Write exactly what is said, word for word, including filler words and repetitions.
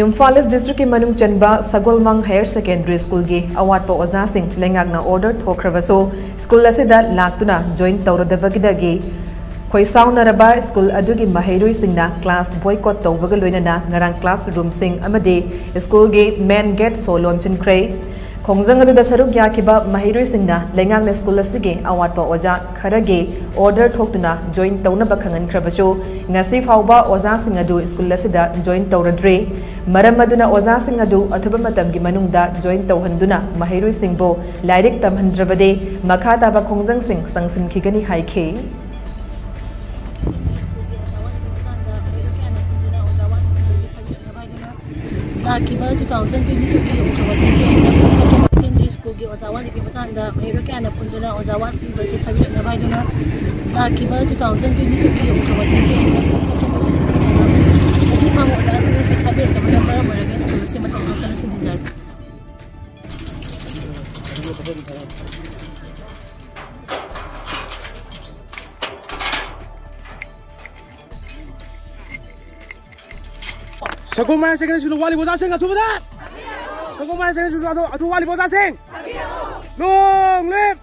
ꯏꯝꯐꯥꯜ ꯏꯁ ꯗꯤꯁꯇ꯭ꯔꯤꯛꯀꯤ ꯃꯅꯨꯡ ꯆꯟꯕ ꯁꯒꯣꯜꯃꯥꯡ ꯍꯥꯌꯔ ꯁꯦꯀꯦꯟꯗꯔꯤ ꯁ꯭ꯀꯨꯜꯒꯤ ꯑꯋꯥꯠꯄ ꯑꯣꯖꯥꯁꯤꯡ ꯂꯩꯉꯥꯛꯅ ꯑꯣꯔꯗꯔ ꯊꯣꯛꯈ꯭ꯔꯕꯁꯨ ꯁ꯭ꯀꯨꯜ ꯑꯁꯤꯗ ꯂꯥꯛꯇꯨꯅ ꯖꯣꯏꯟ ꯇꯧꯔꯗꯕꯒꯤꯗꯒꯤ ꯈꯣꯏꯁꯥꯎꯅꯔꯕ ꯁ꯭ꯀꯨꯜ ꯑꯗꯨꯒꯤ ꯃꯍꯩꯔꯣꯏꯁꯤꯡꯅ ꯀ꯭ꯂꯥꯁ ꯕꯣꯏꯀꯣꯠ ꯇꯧꯕꯒ ꯂꯣꯏꯅꯅ ꯉꯔꯥꯡ ꯀ꯭ꯂꯥꯁ ꯔꯨꯝꯁꯤꯡ ꯑꯃꯗꯤ ꯁ꯭ꯀꯨꯜꯒꯤ ꯃꯦꯟ ꯒꯦꯠ ꯁꯣ ꯂꯣꯟꯁꯤꯟꯈ꯭ꯔꯦ꯫ ꯈꯣꯡꯖꯪ ꯑꯗꯨꯗ ꯁꯔꯨꯛ ꯌꯥꯈꯤꯕ ꯃꯍꯩꯔꯣꯏꯁꯤꯡꯅ ꯂꯩꯉꯥꯛꯅ ꯁ꯭ꯀꯨꯜ ꯑꯁꯤꯒꯤ ꯑꯋꯥꯠꯄ ꯑꯣꯖꯥ ꯈꯔꯒꯤ ꯑꯣꯔꯗꯔ ꯊꯣꯛꯇꯨꯅ ꯖꯣꯏꯟ ꯇꯧꯅꯕ ꯈꯪꯍꯟꯈ꯭ꯔꯕꯁꯨ ꯉꯁꯤ ꯐꯥꯎꯕ ꯑꯣꯖꯥꯁꯤꯡ ꯑꯗꯨ ꯁ꯭ꯀꯨꯜ ꯑꯁꯤꯗ ꯖꯣꯏꯟ ꯇꯧꯔꯗ꯭ꯔꯤ꯫ ꯃꯔꯝ ꯑꯗꯨꯅ ꯑꯣꯖꯥꯁꯤꯡ ꯑꯗꯨ ꯑꯊꯨꯕ ꯃꯇꯝꯒꯤ ꯃꯅꯨꯡꯗ ꯖꯣꯏꯟ ꯇꯧꯍꯟꯗꯨꯅ ꯃꯍꯩꯔꯣꯏꯁꯤꯡꯕꯨ ꯂꯥꯏꯔꯤꯛ ꯇꯝꯍꯟꯗ꯭ꯔꯕꯗꯤ ꯃꯈꯥ ꯇꯥꯕ ꯈꯣꯡꯖꯪꯁꯤꯡ ꯆꯪꯁꯤꯟꯈꯤꯒꯅꯤ ꯍꯥꯏꯈꯤ꯫ ꯂꯥꯛꯈꯤꯕ two thousand twenty-two ꯒꯤ October twenty-eight ꯗ ꯁꯒꯣꯜꯃꯥꯡ ꯁꯦꯀꯦꯟꯗꯔꯤ ꯁ꯭ꯀꯨꯜꯒꯤ ꯑꯣꯖꯥ ꯋꯥꯠꯂꯤꯕꯒꯤ ꯃꯇꯥꯡꯗ ꯃꯍꯩꯔꯣꯏ ꯀꯌꯥꯅ ꯄꯨꯟꯗꯨꯅ ꯑꯣꯖꯥ ꯋꯥꯠꯂꯤꯕꯁꯤ ꯊꯥꯕꯤꯔꯛꯅꯕ ꯍꯥꯏꯗꯨꯅ ꯂꯥꯛꯈꯤꯕ two thousand twenty-two ꯒꯤ October twenty-eight ꯗ ꯉꯁꯤ ꯐꯥꯎꯕ ꯑꯣꯖꯥꯁꯤꯡ ꯑꯁꯤ ꯊꯥꯕꯤꯔꯛꯇꯕꯅ ꯃꯔꯝ ꯑꯣꯏꯔꯒ ꯁ꯭ꯀꯨꯜ ꯑꯁꯤ ꯃꯇꯝ ꯈꯛꯇꯅ ꯊꯤꯡꯖꯤꯟꯖꯔꯦ꯫ ꯁꯒꯣꯜꯃꯥꯡ ꯁꯦꯀꯦꯟꯗꯔꯤ ꯁ꯭ꯀꯨꯜ ꯋꯥꯠꯂꯤꯕ ꯑꯣꯖꯥꯁꯤꯡ ꯑꯊꯨꯕꯗ! ꯁꯒꯣꯜꯃꯥꯡ ꯁꯦꯀꯦꯟꯗꯔꯤ ꯁ꯭ꯀꯨꯜ ꯑꯊꯨ-, ꯑꯊꯨ ꯋꯥꯠꯂꯤꯕ ꯑꯣꯖꯥꯁꯤꯡ! Long live!